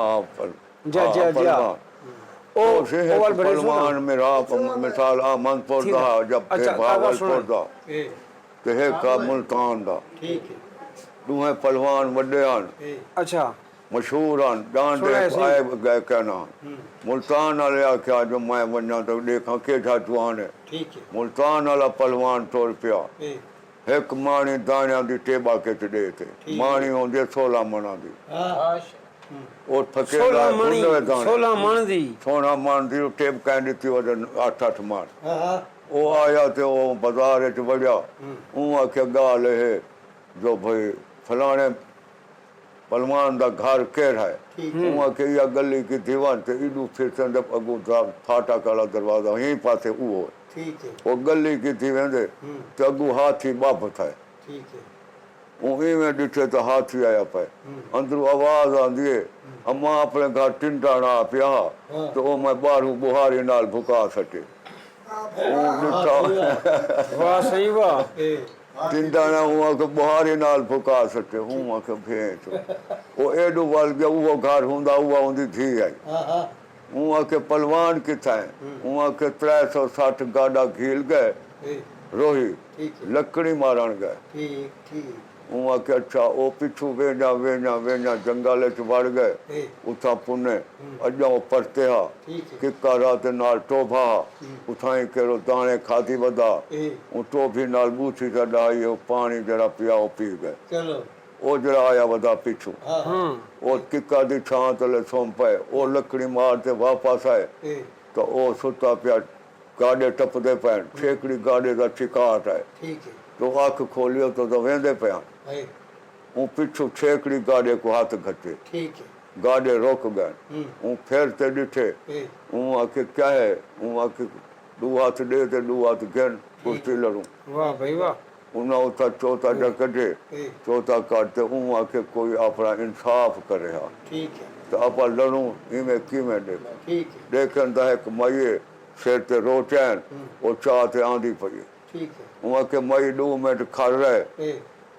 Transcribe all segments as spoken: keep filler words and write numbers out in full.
ہاں، پر جا، ہاں، جا، جا۔ پلوان۔ او، او، شے او ہک وال بھرے سو نا۔ پلوان میرا مثال آمن پور دا، جب اچھا، بھاول پور دا۔ اے۔ تے ہک آ ملتان دا۔ ٹھیک ہے۔ ݙوہیں پلوان وݙے ہن۔ اے۔ اچھا۔ مشہور ہن، ڄاݨدے سݨا سی۔ آئے ڳئے کائنا۔ ہوں۔ ملتان والے آکھیا جو میں ونڄاں تے ݙیکھاں کیجھا جوان ہے۔ ٹھیک ہے۔ ملتان والا پلوان ٹر پیا۔ اے۔ ہک ماݨی داݨیاں دی ٹیبا کچ ݙے تے۔ ٹھیک۔ ماݨی ہوندی ہے سولہ مݨاں دی۔ ہاں۔ او پھکے سولہ دا مݨی، بھنوے داݨے۔ سولہ مݨ دی۔ سولہ مݨ دی، او ٹیب کہیں ݙتی ہووے اٹھ اٹھ مݨ۔ ہاں، ہاں۔ او آیا تے او بازار اچ وڑیا۔ ہوں۔ اوں آکھیا، "ڳالھ اے ہے جو بھئی فلاݨے پلوان دا گھر کیڑھا ہے؟" ٹھیک ہے۔ اوں آکھیا، "ایہا ڳلی کیتی ونڄ تے ایݙو پھرسیں تے اڳوں دا پھاٹک والا دروازہ ایں پاسے اوہو ہے۔" ٹھیک ہے۔ او ڳلی کیتی ویندے ہوں۔ تے اڳوں ہاتھی ٻبھ تھئے۔ ٹھیک ہے۔ اوں ایویں ݙٹھے تاں ہاتھی آیا پئے۔ ہوں۔ اندروں آواز آندی ہے، ہوں۔ "اماں اپݨے گھر ٹنڈا نہ پیا ہا، ہاں۔ تے او میں ٻاہروں ٻوہاری نال بھکا سٹے۔" اوں ݙٹھا۔ واہ سئیں واہ۔ اے۔ ٹنڈا نہ اوں آکھے ٻوہاری نال بھکا سٹے۔ اوں آکھے بھینچ۔ او ایݙو ول ڳیا، اوہو گھر ہوندا، اوہا اوندی دھی آئی۔ ہاں، ہاں۔ اوں آکھے، "پلوان کتھاں ہے؟" ہوں۔ اوں آکھے، "ترے سو سٹھ گاݙا گھیل ڳئے، اے۔ روہی، ٹھیک ہے۔ لکڑی مارݨ ڳئے۔" ٹھیک، ٹھیک۔ اوں آکھے، "اچھا۔" او پچھوں ویندیاں، ویندیاں، ویندیاں جنگل اچ وڑ ڳئے۔ اے۔ اتھاں پنے، ہوں۔ اڄاں او پرتے ہا، ٹھیک ہے۔ ککر ہا تے نال ٹوبھا ہا، ہوں۔ اتھائیں کیرو داݨے کھادی ودا۔ اے۔ اوں ٹوبھی نال ٻوچھی چا ݙائی، او پاݨی جیڑھا پیا، او پی ڳئے۔ چلو۔ او جیڑھا آیا ودا پچھوں۔ ہاں۔ ہاں۔ او ککر دی چھاں تلے سم پئے۔ او لکڑی مار تے واپس آئے۔ اے۔ تاں او ستا پیا گاݙے ٹپدے پئن۔ ہوں۔ چھیکڑی گاݙے دا چکاٹ آئے۔ ٹھیک ہے۔ تاں اکھ کھولیو تاں، تاں ویندے پئے ہن۔ اے۔ اوں پچھوں چھیکڑی گاݙے کوں ہتھ گھتے۔ ٹھیک ہے۔ گاݙے رک ڳئن۔ ہوں۔ اوں پھر تے ݙٹھے۔ اے۔ اوں آکھے، "کیا ہے؟" اوں آکھے، "ݙو ہتھ ݙے تے ݙو ہتھ گھن، ٹھیک کشتی ہے۔ لڑوں۔" واہ بھائی واہ۔ انہاں اتھاں چوتا جا اے۔ کڈھے، اے۔ چوتا کڈھ تے اوں آکھے، "کوئی اپݨا انصاف کرے ہا۔ ٹھیک ہے۔ تے آپاں لڑوں، ایویں کیویں ݙیکھوں؟" ٹھیک ہے۔ ݙیکھن تاں ہک مئیے سر تے روچین، ہوں۔ او چا تے آندی پئی ہے۔ ٹھیک ہے۔ اوں آکھے، "مئی، ݙو منٹ کھڑ رہ، اے۔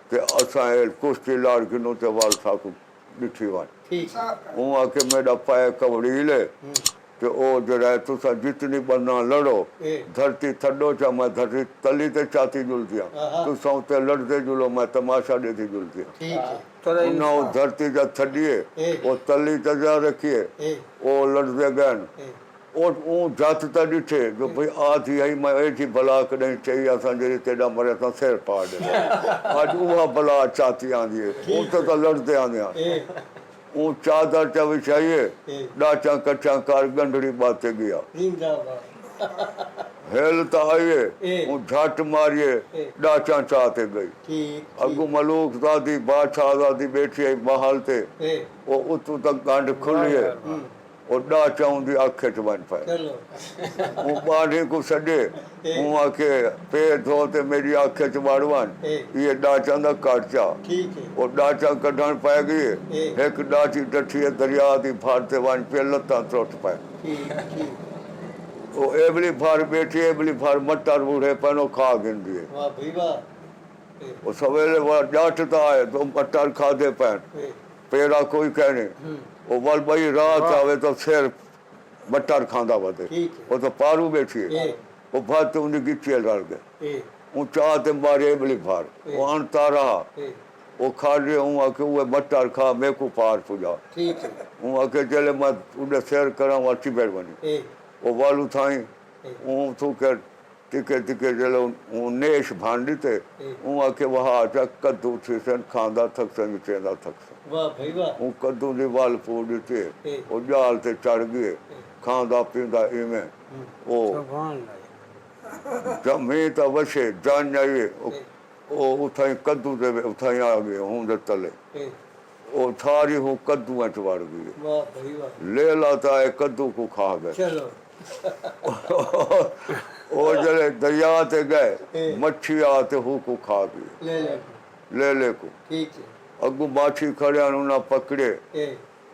تے اساں اے کشتی لڑ گھنوں تے ول ساکوں ݙٹھی ونڄ۔" ٹھیک۔ اوں آکھے، "میݙا پئے کوڑیل ہے، ہوں۔ تے او جیڑھا ہے، تساں جتنی ٻنہاں لڑو، اے۔ دھرتی تھݙو چا، میں دھرتی تلی تے چاتی جلدیاں۔ آہا۔ تساں اتے لڑدے جلو، میں تماشا ݙیدھی جلدیاں۔" ٹھیک ہے۔ انہاں او دھرتی جا تھݙیے، اے۔ او تلی تے جا رکھیے، اے۔ او لڑدے ڳئن۔ اے۔ او اوں جت تاں ݙٹھے جو بھئی آ تھی ہئی، میں ایجھی بلا کݙاہیں چئی اساں جیڑھی تیݙا مرے تاں سر پاڑ ݙیندے۔ اڄ اوہا بلا چاتی آندی ہے۔ ٹھیک۔ اوں تے تاں لڑدے آندے ہن۔ اے۔ اوں چادر چا وچھائیے، اے۔ ݙاچاں کٹھیاں کر ڳنڈھڑی ٻاتے ڳیا۔ زندہ باد۔ ہل تاں آئیے، اے۔ اوں جھٹ ماریے، اے۔ ݙاچاں چا تے ڳئی۔ ٹھیک، ٹھیک۔ اڳوں ملوک زادی، بادشاہ زادی ٻیٹھی ہئی محل تے۔ اے۔ او اتوں تاں ڳنڈھ کھلیے۔ واہ یار واہ۔ ہوں۔ او ݙاچاں اوندی اکھ اچ ونڄ پئے۔ چلو۔ اوں ٻانھیں کوں سݙے، اے۔ اوں آکھے، "پیر دھو تے میݙی اکھ اچ وڑ ونڄ، اے۔ ایہ ݙاچاں دا کٹ چا۔" ٹھیک ہے۔ او ݙاچاں کڈھݨ پئے ڳئی ہے۔ اے۔ ہک ݙاچی ڈٹھی ہے دریا دی بھر تے ونڄ پئے، لتاں ترٹ پئے۔ ٹھیک، ٹھیک۔ او ایبلی بھر ٻیٹھی، ایبلی بھر مٹر ووڑھے پئن، او کھا گھندی ہے۔ واہ بھئی واہ۔ اے۔ او سویلے وا ڄٹ تاں آئے، تاں مٹر کھادے پئن۔ اے۔ پیرا کوئی کائنی۔ ہوں۔ او ول ٻئی رات واہ۔ آوے تاں سر مٹر کھاندا ودے۔ ٹھیک ہے۔ او تاں پاروں ٻیٹھی ہے۔ اے۔ او بھر تے اوندی ڳچی رل ڳئے۔ اے۔ اوں چا تے مارے ایبلی بھر۔ اے۔ او اݨ تارا ہا۔ اے۔ او کھاݙے، اوں آکھے، "اوئے مٹر کھا، میکوں پار پڄا۔" ٹھیک ہے۔ اوں آکھے، "چلے میں اݙے سیر کراں، وا چبڑ ونڄوں۔" اے۔ او ول اتھائیں، اے۔ اوں اتھوں کے ٹکے ٹکے جلے اوں نیش بھن ݙتے۔ اے۔ اوں آکھے، "وہا چا کدو تھیسن، کھاندا تھکسن، وچیندا تھکسن۔" واہ بھائی واہ۔ اوں کدو دی ول پو ݙتی۔ اے۔ او ڄال تے چڑھ ڳئے۔ اے۔ کھاندا پیندا ایویں۔ ہوں۔ او سبحان اللہ۔ جمیں تاں وشے، جنڄ آئی۔ او، اے۔ او اتھائیں کدو دے، اتھائیں آ ڳئے، ہوں دے تلے۔ اے۔ او ساری ہوں کدو اچ وڑ ڳئی ہے۔ واہ بھائی واہ۔ لیلا تاں اے کدو کوں کھا ڳئے۔ چلو۔ او جلے دریا تے ڳئے، اے۔ مچھی آ تے ہوں کوں کھا ڳئی۔ لیلے کوں۔ لیلے کوں۔ ٹھیک ہے۔ اڳوں ماچھی کھڑے ہن، انہاں پکڑے۔ اے۔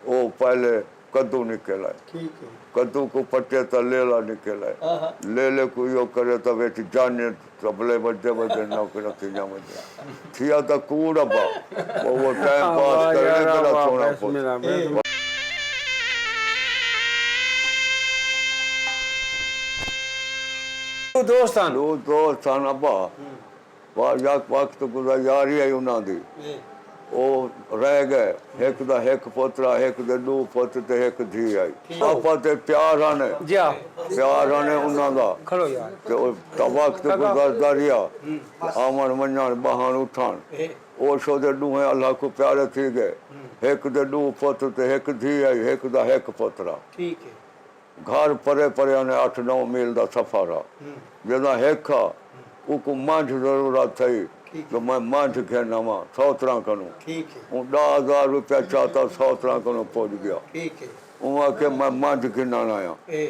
او پہلے کدو نکل آئے۔ ٹھیک ہے۔ کدو کوں پٹے تاں لیلا نکل آئے۔ آہا۔ لیلے کوں ایہو کرے تاں وچ جانیں طبلے وڄدے وڄدے نوکڑا تھیاں وڄدے۔ تھیا تاں کوڑ ابا۔ او، او ٹائم پاس واہ کرݨے یار، کیڑھا واہ، سوہݨا بسم پوت۔ اللہ، بسم اللہ۔ ݙو دوست ہن۔ ݙو دوست ہن ابا۔ ہوں۔ وا-، یک وقت گزر یاری آئی انہاں دی۔ جی۔ او رہ ڳئے۔ ہک دا ہک پتر آ، ہک دے ݙو پتر تے ہک دھی آئی۔ ٹھیک۔ آپس تے پیار ہن۔ جی ہا۔ پیار ہن انہاں دا۔ کھڑو یار۔ تے او وقت کاکا۔ گزردا رہیا۔ ہوں۔ آوݨ ونڄݨ، ٻہݨ اٹھݨ۔ جی۔ او شودے ݙوہیں اللہ کوں پیارے تھی ڳئے۔ ہوں۔ ہک دے ݙو پتر تے ہک دھی آئی، ہک دا ہک پتر آ۔ ٹھیک ہے۔ گھر پرے پرے نے اٹھ نو میل دا سفر ہا۔ ہوں۔ جینداں ہک ہا، ہوں۔ اوکوں منجھ ضرورت تھئی، ٹھیک ہے۔ جو میں منجھ گھن آواں سوتراں کنوں۔ ٹھیک ہے۔ اوں ݙاہ ہزار روپیہ چاتا سوتراں کنوں پڄ ڳیا۔ ٹھیک ہے۔ اوں آکھیا میں منجھ گھنݨ آیاں۔ اے۔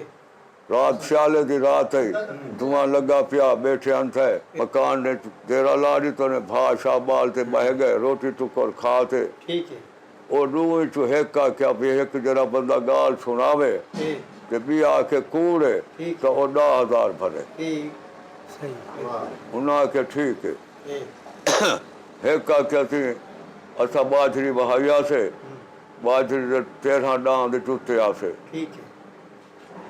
رات سیالے دی رات ہئی، ہوں۔ دھواں لڳا پیا، ٻیٹھے ہن تھئے، اے۔ مکان نے دیرا لا ݙتو نے، بھا شاہ ٻال تے ٻہہ ڳئے، روٹی ٹکر کھا تے۔ ٹھیک ہے۔ او ݙو وچوں ہک آکھیا بھئی ہک جیڑھا بندہ ڳالھ سݨاوے، جی۔ تے ٻیا آکھے کوڑ ہے، ٹھیک تاں ہے۔ او ݙاہ ہزار بھرے۔ ٹھیک۔ صحیح۔ انہاں آکھیا ٹھیک ہے۔ جی۔ ہک آکھیا سی اساں ٻاجھری وہائی ہاسے، ہوں۔ ٻاجھری دے تیرھاں ݙاند چتے ہاسے۔ ٹھیک ہے۔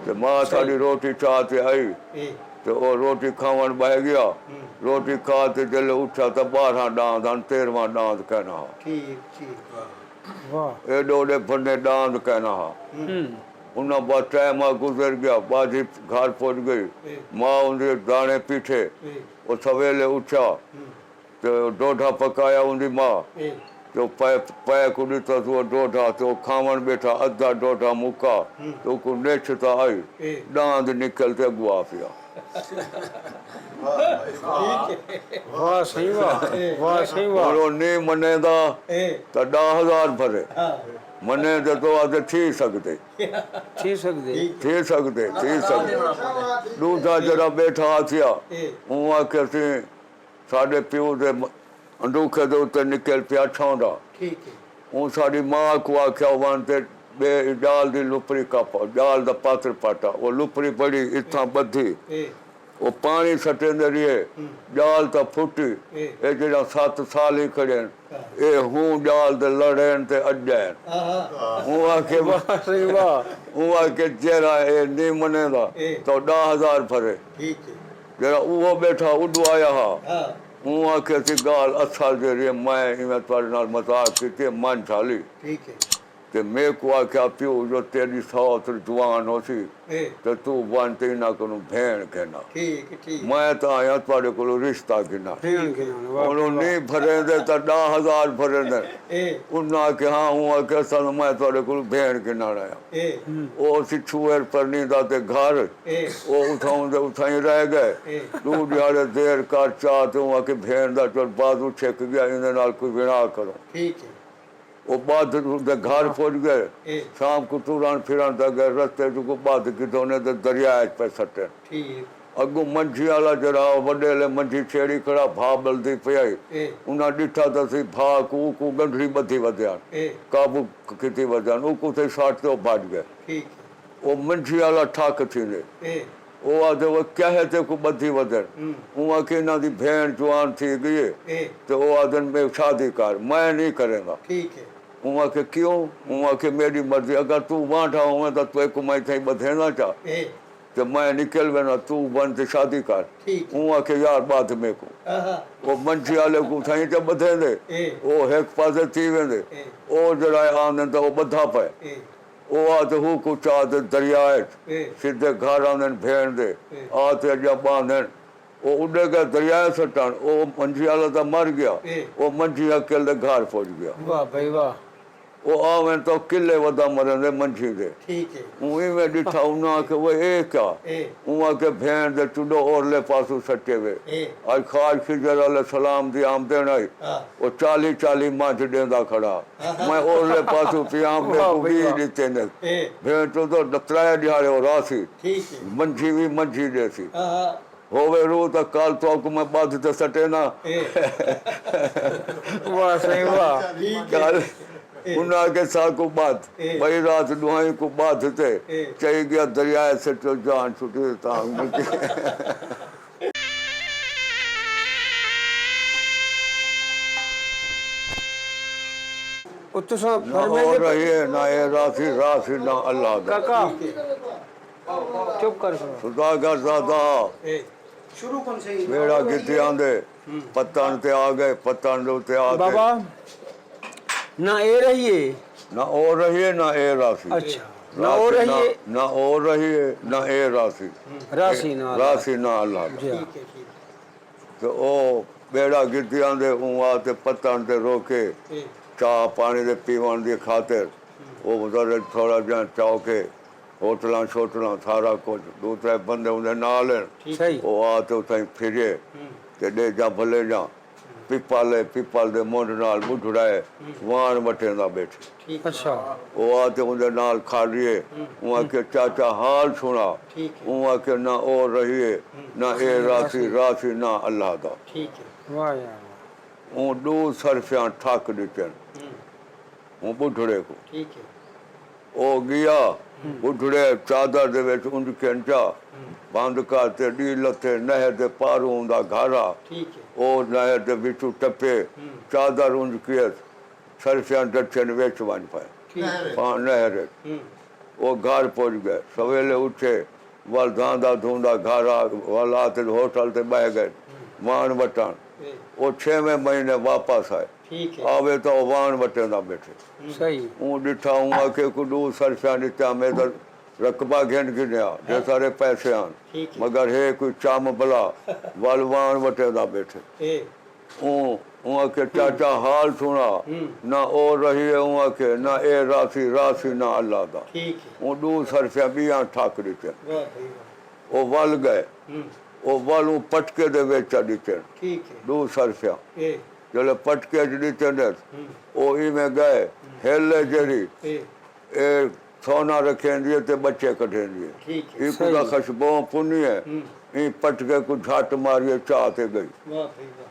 تے ماء صحیح۔ ساݙی روٹی چا تے آئی، اے۔ تے او روٹی کھاوݨ ٻہہ ڳیا۔ ہوں۔ روٹی کھا تے جلے اٹھیا تاں ٻارہاں ݙاند ہن، تیرہواں ݙاند کائنا ہا۔ ٹھیک، ٹھیک۔ واہ۔ ایݙے اوݙے بھنے ݙاند کائنا ہا۔ ہوں۔ ہوں۔ انہاں بعد ٹائم آ گزر ڳیا، ٻاجھری گھر پڄ ڳئی۔ اے۔ ماء اوندی داݨے پیٹھے۔ اے۔ او سویلے اٹھیا۔ ہوں۔ تے او ڈوڈھا پکایا اوندی ماء۔ اے۔ تے او پئے، پئے کوں ݙتا سو او ڈوڈھا، تے او کھاوݨ ٻیٹھا، ادھا ڈوڈھا مکا، ہوں۔ تے اوکوں نچھ تاں آئی، اے۔ ݙاند نکل تے اڳوں آ پیا۔ واہ سئیں واہ، اے۔ واہ سئیں واہ۔ ہݨ او نی منیندا، اے۔ تاں ݙاہ ہزار بھرے۔ ہاں۔ منیندے تاں آہدے تھی سڳدے۔ تھی سڳدے۔ تھی سڳدے، تھی سڳدے۔ ݙوجھا جیڑھا ٻیٹھا آتھیا، اے۔ اوں آکھیا سی، ساݙے پیو دے م-، انڈوکھے دے اتے نکل پیا چھونڈا۔ ٹھیک ہے۔ اوں ساݙی ماء کوں آکھیا ونڄ تے ٻے ڄال دی لپڑی کپ، ڄال دا پاتر پاٹا، او لپڑی بڑی اتھاں اے۔ ٻدھی۔ اے۔ او پاݨی سٹیندے ریہے، ہوں۔ ڄال تاں پھٹی، اے۔ اے جیڑھا ست سال ہی کھڑے ہن، ہاں۔ اے ہوں ڄال دے لڑین تے اڄین۔ ہاں، ہاں۔ اوں آکھے، واہ سئیں واہ۔ اوں آکھے جیڑھا اے نی منیندا، اے۔ تاں ݙاہ ہزار بھرے۔ ٹھیک ہے۔ جیڑھا اوہو ٻیٹھا اݙو آیا ہا۔ ہاں۔ اوں آکھیا سی ڳالھ اصل جیڑھی ہے، میں ایویں تہاݙے نال مذاق کیتی ہے، من جھالی۔ ٹھیک ہے۔ تے میکوں آکھیا پیو جو تیݙی سوت جوان ہوسی، اے۔ تے توں ونڄ تے انہاں کنوں بھیݨ گھن آ۔ ٹھیک، ٹھیک۔ میں تاں آیاں تہاݙے کولوں رشتہ گھنݨ۔ بھیݨ گھن آ، واہ، انہوں واہ۔ نی بھریندے تاں ݙاہ ہزار بھریندے۔ اے۔ انہاں آکھیا ہاں، اوں آکھیا سن میں تہاݙے کولوں بھیݨ گھنݨ آیاں۔ اے۔ ہوں۔ او اسی چھوہر پرنی دا تے گھر۔ اے۔ او اتھاؤں دے اتھائیں رہ ڳئے۔ اے۔ ݙو ݙیہاڑے دیر کر چا تے اوں آکھے بھیݨ دا چل بازو چھک ڳیا، ایندے نال کوئی وݨا کرو۔ ٹھیک ہے۔ او ٻدھ دے گھر پڄ ڳئے۔ اے۔ شام کوں ٹرݨ پھرݨ تے ڳئے، رستے چ کو ٻدھ گدھونے دے دریا اچ پئے سٹے۔ ٹھیک۔ اڳوں منجھی آلا جیڑھا وݙیلے منجھی چھیڑی کھڑا، بھا ٻلدی پئی ہئی۔ اے۔ انہاں ݙٹھا تاں سی بھا کوں، اوکوں ڳنڈھڑی ٻدھی ودے ہن۔ اے۔ قابو کیتی ودے ہن، اوکوں اتھے سٹ تے او بھڄ ڳئے۔ ٹھیک۔ او منجھی آلا ٹھک تھیندے۔ اے۔ او آہدے، "او کیا ہے تیکوں ٻدھی ودن؟" ہوں۔ اوں آکھے، "انہاں دی بھیݨ جوان تھی ڳئی ہے۔" اے۔ تے او آہدن، "میکوں شادی کر، میں نی کریندا۔" ٹھیک ہے۔ اوں آکھے، "کیوں؟" اوں آکھے، "میݙی مرضی، اگر توں وانڈھا ہوویں تاں تیکوں میں اتھائیں ٻدھیندا چا۔ اے۔ تے میں نکل وینداں، توں ونڄ تے شادی کر۔" ٹھیک۔ اوں آکھے، "یار ٻدھ میکوں۔" آہا۔ او منجھی آلے کوں اتھائیں چا ٻدھیندے۔ اے۔ او ہک پاسے تھی ویندے۔ اے۔ او جیڑھا ہے آندن تاں او ٻدھا پئے۔ اے۔ او آ تے ہو کوں چا تے دریا اچ اے۔ سدھے گھر آندن بھیݨ دے۔ اے۔ آ تے اڄاں ٻاندھن۔ او اݙے ڳئے دریا سٹݨ، او منجھی آلا تاں مر ڳیا۔ اے۔ او منجھی ہکل دے گھر پڄ ڳیا۔ واہ بھائی واہ۔ او آویں تاں قلعے ودا مریندے منجھی دے۔ ٹھیک ہے۔ اوں ایویں ݙٹھا، انہاں آکھے، "وے اے کیا؟" اے۔ اوں آکھے، "بھیݨ دے چݙو اورلے پاسوں سٹے وے۔" اے۔ اڄ خواجہ خضر علیہ السلام دی آمدن آئی۔ ہاں۔ او چالیہہ چالیہہ منجھ ݙیندا کھڑا۔ میں اورلے پاسوں پیاں، واہ میکوں بھئی ویہہ واہ۔ ݙتے نے۔ اے۔ بھیݨ چودو ترائے ݙیہاڑے او راہسی۔ ٹھیک ہے۔ منجھی وی منجھی ݙیسی۔ آہا۔ ہووے روح تاں کل تہاکوں میں ٻدھ تے سٹینداں۔ اے۔ واہ سئیں واہ۔ ٹھیک ہے۔ کل اے۔ انہاں آکھے ساکوں ٻدھ۔ اے۔ ٻئی رات ݙوہائیں کوں ٻدھ تے اے۔ چئی ڳیا دریائے سٹو جان چھٹی تاں مکی۔ او تساں نہ فرمیندے او رہیے، نہ اے راہسی، راہسی نہ اللہ دا۔ کاکا، چپ کر سݨو۔ سوداگر زادہ۔ اے۔ شروع کن سے ہی۔ ٻیڑا گھتی آندے، پتݨ تے آ ڳئے، پتݨ دے اتے آ کے بابا، نہ اے رہیے۔ نہ او رہیے، نہ اے راسی۔ اچھا۔ نہ او راسی، نہ، رہیے۔ نہ او رہیے، نہ اے راسی۔ راسی نہ اللہ۔ راسی نہ اللہ دا۔ جی۔ ٹھیک ہے، ٹھیک ہے۔ تے او ٻیڑا گھتی آندے، اوں آ تے پتݨ تے روکے، جی۔ چاہ پاݨی دے پیوݨ دی خاطر، او بزرگ تھوڑا جیہاں چوکے، ہوٹلاں شوٹلاں سارا کجھ، ݙو ترے بندے اوندے نال ہن۔ ٹھیک۔ صحیح۔ او آ تے اتھائیں پھرے، ہوں۔ تے ݙے جاں بھلے جاں، پپل ہے، پپل دے منڈھ نال ٻڈھڑا ہے، ہوں۔ واݨ وٹیندا ٻیٹھے۔ ٹھیک۔ اچھا۔ او آ تے اوندے نال کھڑی ہے، ہوں۔ اوں آکھے، "چاچا حال سݨا۔" ٹھیک ہے۔ اوں آکھے، "نہ او رہیے، ہوں۔ نہ اے راسی، راسی نہ اللہ دا۔" ٹھیک ہے۔ واہ یار واہ۔ اوں ݙو سرفیاں ٹھک ݙتن۔ ہوں۔ ہوں ٻڈھڑے کوں۔ ٹھیک ہے۔ او ڳیا، ہوں۔ ٻڈھڑے چادر دے وچ اُنجھ کے انچا، ہوں۔ بند کر تے ݙی لتھے نہر دے پاروں اوندا گھر آ۔ ٹھیک ہے۔ او نہر دے وچوں ٹپے، ہوں۔ چادر اُنجھ کیس، سرفیاں ڈٹھن وچ ونڄ پئے۔ ٹھیک ہے۔ پا-، نہر وچ۔ ہوں۔ او گھر پڄ ڳئے، سویلے اٹھے، ول دھاندا دھوندا گھر آ، ول آ تے ہوٹل تے ٻہہ ڳئے، ہوں۔ واݨ وٹݨ۔ جی۔ او چھیویں مہینے واپس آئے۔ ٹھیک ہے۔ آوے تاں او واݨ وٹیندا ٻیٹھے۔ ہوں۔ صحیح۔ اوں ݙٹھا، اوں آکھے، "کوں ݙو سرفیاں ݙتیاں، میں تاں رقبہ گھن گھنیا، ڈھیر سارے پیسے ہن، ٹھیک ہے۔ مگر ہے کوئی چم بلا، ول واݨ وٹیندا ٻیٹھے۔" اے۔ اوں، اوں آکھے، "چاچا حال سݨا۔" ہوں۔ نہ او رہیے، اوں آکھے، "نہ اے راسی، راسی نہ اللہ دا۔" ٹھیک ہے۔ اوں ݙو سرفیاں ٻیاں ٹھک ݙتن۔ واہ بھائی واہ۔ او ول ڳئے۔ ہوں۔ او ول اوں پٹکے دے وچ چا ݙتن۔ ٹھیک ہے۔ ݙو سرفیاں۔ اے۔ جلے پٹکے اچ ݙتن، ہوں۔ او ایویں ڳئے، ہوں۔ ہل ہے جیڑھی، اے۔ اے سونا رکھیندی ہے تے ٻچے کڈھیندی ہے۔ ٹھیک ہے۔ ایکوں دا صحیح۔ خشبو پنی ہے، ہوں۔ ایں پٹکے کوں جھٹ ماری ہے، چا تے ڳئی۔ واہ بھائی واہ۔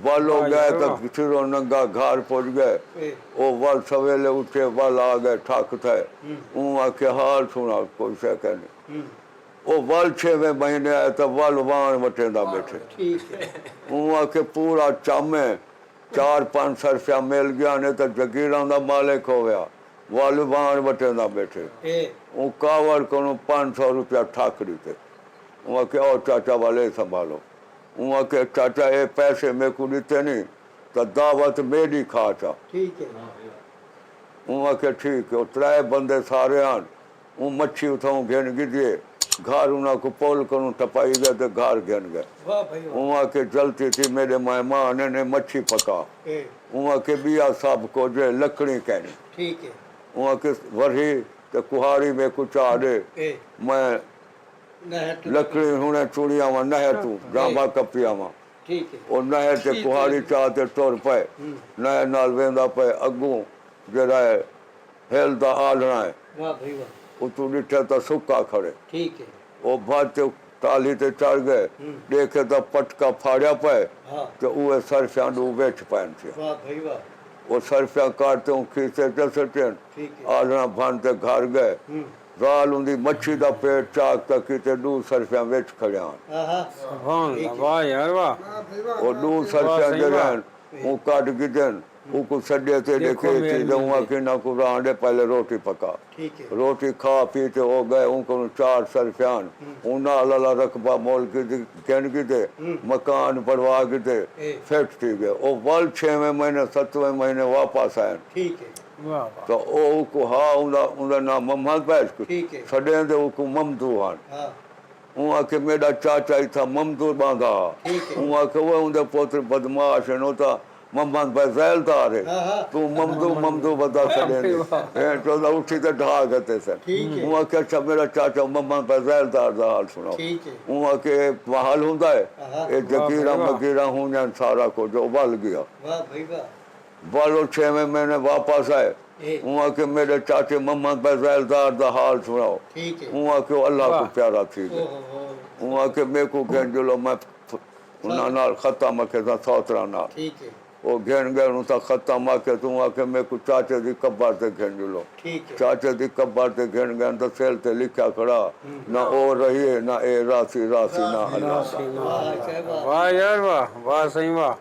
ول او واہ ڳئے یار تاں واہ۔ سروں ننگا گھر پڄ ڳئے۔ اے۔ او ول سویلے اٹھے، ول آ ڳئے ٹھک تھئے۔ ہوں۔ اوں آکھے، "حال سݨا، کوئی شے کائنی۔" ہوں۔ او ول چھیویں مہینے آئے تاں ول واݨ وٹیندا ٻیٹھے۔ ٹھیک ہے۔ اوں آکھے، "پورا چم ہے، چار پنج سرفیاں مل ڳیاں نے تاں جگیراں دا مالک ہویا، ول واݨ وٹیندا ٻیٹھے۔" اے۔ اوں کاوڑ کنوں پنج سو روپیہ ٹھک ݙتے۔ اوں آکھے، "آؤ چاچا، ول اے سنبھالو۔" اوں آکھے، "چاچا، اے پیسے میکوں ݙتے نی تاں دعوت میݙی کھا چا۔" ٹھیک ہے۔ اوں آکھے، "ٹھیک ہے۔" او ترائے بندے سارے آن، اوں مچھی اتھاؤں گھن گھدی ہے، گھر انہاں کوں پل کنوں ٹپائی ڳئے تے گھر گھن ڳئے۔ واہ بھائی واہ۔ اوں آکھے، "جلتی تھی، میݙے مہمان ہن، اے مچھی پکا۔" اے۔ اوں آکھے، "ٻیا سب کجھ ہے، لکڑی کائنی۔" ٹھیک ہے۔ اوں آکھے، "ورھی تے کہاڑی میکوں چا ݙے، اے۔ میں نہر تے لکڑی ہݨے چُݨی آواں نہر توں، اے۔ جانبھا کپی آواں۔" ٹھیک ہے۔ او نہر تے ٹھیک ہے۔ کہاڑی چا تے ٹر پئے، ہوں۔ نہر نال ویندا پئے، اڳوں جیڑھا ہے ہل دا آلھݨا ہے۔ واہ بھائی واہ۔ اتوں ݙٹھے تاں سکا کھڑے۔ ٹھیک ہے۔ او بھڄ تے ٹالھی تے چڑھ ڳئے، ہوں۔ ݙیکھے تاں پٹکا پھاڑیا پئے، ہاں۔ تے اوہے سرفیاں ݙو وچ پئن تھیاں۔ واہ بھائی واہ۔ او سرفیاں کڈھ تے اوں کھیسے تے سٹین، ٹھیک ہے۔ آلھݨا بھن تے گھر ڳئے۔ ہوں۔ ذال اوندی مچھی دا پیٹ چاک تاں کیتے ݙو سرفیاں وچ کھڑیاں ہن۔ آہا۔ سبحان اللہ، ٹھیک ہے۔ واہ یار واہ۔ او ݙو واہ سرفیاں سئیں جیڑھے واہ۔ ہن، اوں کڈھ گھدن، اوکوں سݙے تے ݙیکھو ݙیکھے میرے اتھی تے اوں میرے۔ آکھے، "انہاں کوں رہݨ ݙے، پہلے روٹی پکا۔" ٹھیک ہے۔ روٹی کھا پی تے او ڳئے، اوں کولوں چار سرفیاں ہن۔ ہوں۔ اوں نال آلا رقبہ مول گھدی، گھن گھدے، ہوں۔ مکان بݨوا گھدے، اے۔ فٹ تھی ڳئے۔ او ول چھیویں مہینے، ستویں مہینے واپس آئن۔ ٹھیک ہے۔ واہ واہ۔ تاں او اوکوں ہا، اوندا، اوندا ناں محمد پیش کوں۔ ٹھیک ہے۔ سݙیندے اوکوں ممدو ہن۔ ہاں۔ اوں آکھے، "میݙا چاچا اتھاں ممدو ٻاہندا ہا۔" ٹھیک ہے۔ اوں آکھے، "اوئے اوندے پتر بدمعاش ہن، او تاں محمد بھائی ذیلدار ہے۔ ہاں، ہاں۔ توں ممدو، ممدو ودا سݙیندے۔" واہ۔ اے چوندا اٹھی تے ڈھا گھتے سن۔ ٹھیک ہے۔ اوں آکھے، "اچھا، میݙا چاچا محمد بھائی ذیلدار دا حال سݨاؤ۔" ٹھیک ہے۔ اوں آکھے، "اے محل ہوندا ہے، ہاں۔ اے واہ بھائی جگیراں واہ۔ مگیراں ہوندیاں ہن، سارا کجھ۔" او ول ڳیا۔ واہ بھائی واہ۔ ول او چھیویں مہینے واپس آئے۔ اے۔ اوں آکھے، "میݙے چاچے محمد بھائی ذیلدار دا حال سݨاؤ۔" ٹھیک ہے۔ اوں آکھے، "او اللہ کوں واہ۔ پیارا تھی ڳئے۔" اوہ ہو۔ اوں آکھے، "میکوں گھن جلو، میں انہاں نال ختم آکھے ساں سوتراں نال۔" ٹھیک ہے۔ او گھن ڳئے، انہاں ساں ختم آکھے، توں آکھے، "میکوں چاچے دی قبر تے گھن جلو۔" ٹھیک ہے۔ چاچے دی قبر تے گھن ڳئے تاں سل تے لکھیا کھڑا، ہوں۔ "نہ او رہیے، نہ اے راسی، راسی نہ اللہ۔" راسی نہ اللہ۔ واہ یار واہ، واہ سئیں واہ۔